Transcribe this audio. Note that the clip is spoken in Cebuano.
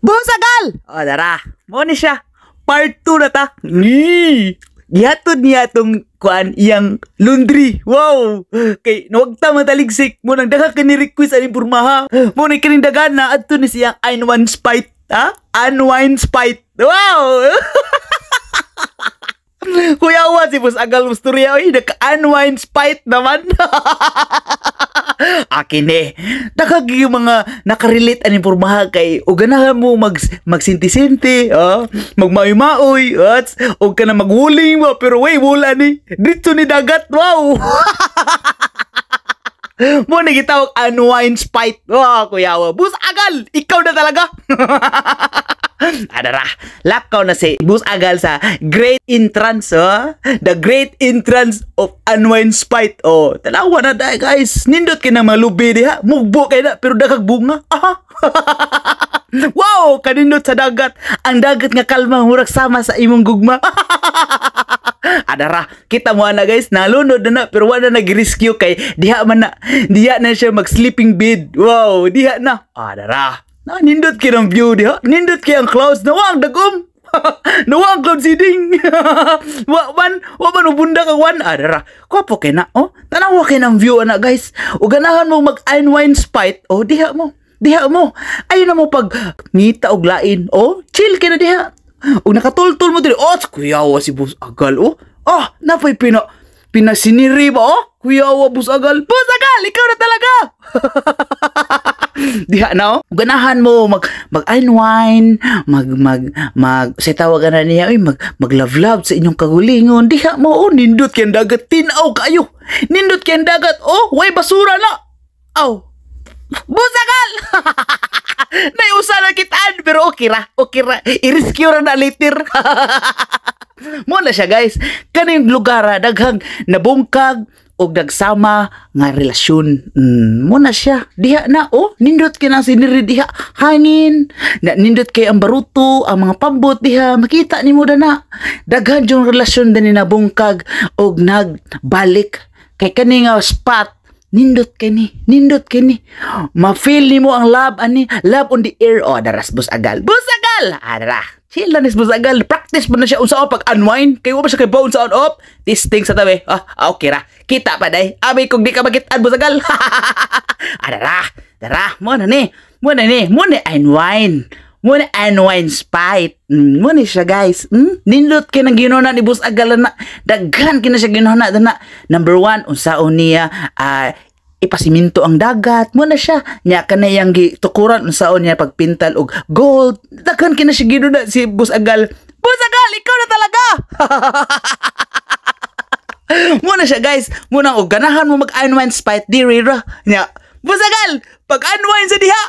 Boss Agal! O, dara. Mo ni siya. Part 2 na ta. Ni. Gihatod niya atong kuan iyang laundry. Wow! Kay nawag ta mataligsik mo nang daghan kini request ani pormaha. Mo ni kining dagana adto ni siyang unwind spite. Ha? Unwind spite. Wow! Kuyawa si Boss Agal mo storya oy, naka-unwind spite naman. Akin eh. Daghang yung mga nakarelate ani pormaha kay o ganahan mo magsinti-sinti, oh, magmaoy-maoy, what? O ka na magwuling mo pero wey wala ni. Dito ni dagat, wow. Mo na gitawag unwind spite. Wow, kuyawa. Boss Agal, ikaw na talaga. Adara, lakaw na si Boss Agal sa Great Entrance, oh. The Great Entrance of Unwind Spite. Oh, tanawa na dai, guys. Nindot kay na malubi diha. Mugbo kay na pero daghang bunga. Aha. Wow, kanindot sa dagat. Ang dagat nga kalma murag sama sa imong gugma. Adara, kita mo ana, guys, nalunod na na pero wala na nag-rescue kay diha man na diha na siya mag sleeping bed. Wow, diha na. Adara. Na nindot kay ng view diha. Nindot kay ang clouds nawa ang dagom. Nawa ang cloud seeding. Wa man ubunda ka wan. Adara. Kwapo kay na, oh. Tanawa kay ng view ana, guys. O ganahan mo mag unwind spite, oh diha mo. Diha mo. Ayo na mo pag ngita og lain. Oh, chill kay na diha. Og nakatultol mo diri. Oh, kuyawa si Boss Agal, oh. Oh, napay pinasiniri ba, oh? Kuyawa, Boss Agal. Boss Agal, ikaw na talaga. Diha na, oh. Ganahan mo mag mag unwind, mag mag mag sa tawagan na niya, oy, mag mag love love sa inyong kagulingon. Diha mo, oh, nindot kay ang dagat, tin-aw kayo. Nindot kay ang dagat, oh, way basura na. Aw. Boss Agal! Naiusa na kitaan pero okay ra, okay ra. I-rescue ra na later. Mo na siya, guys. Kaning lugar ah, daghang nabungkag og nagsama nga relasyon. Mo na siya. Diha na, oh, nindot kay na siniri diha. Hangin, na nindot kay ang baruto, ang mga pambot diha, makita nimo na. Daghan yung relasyon dani nabungkag og nagbalik kay kani nga spot. Nindot kini, nindot kini. Ma-feel nimo ang love ani, love on the air. Oh, daras Boss Agal. Boss Agal! Adara. Chill na ni Boss Agal. Practice mo na siya unsa pag unwind. Kay wa ba siya kay baon sa on off. Testing sa tabi. Ah, okay ra. Kita pa day. Abi kung di ka makitaan, Boss Agal. Adara. Dara, mo na ni. Mo na ni. Mo ni unwind. Mo ni unwind spite. Mo ni siya, guys. Nindot kay nang ginuna ni Boss Agal na. Daghan kay na siya ginuna na. Number one, unsaon niya ipasiminto ang dagat mo na siya nya kanayang gitukuran unsaon niya pagpintal og gold. Daghan kay na siya ginuna si Boss Agal. Boss Agal, ikaw na talaga. Mo na siya, guys. Mo na og ganahan mo mag unwind spite diri ra nya. Boss Agal, pag unwind sa diha.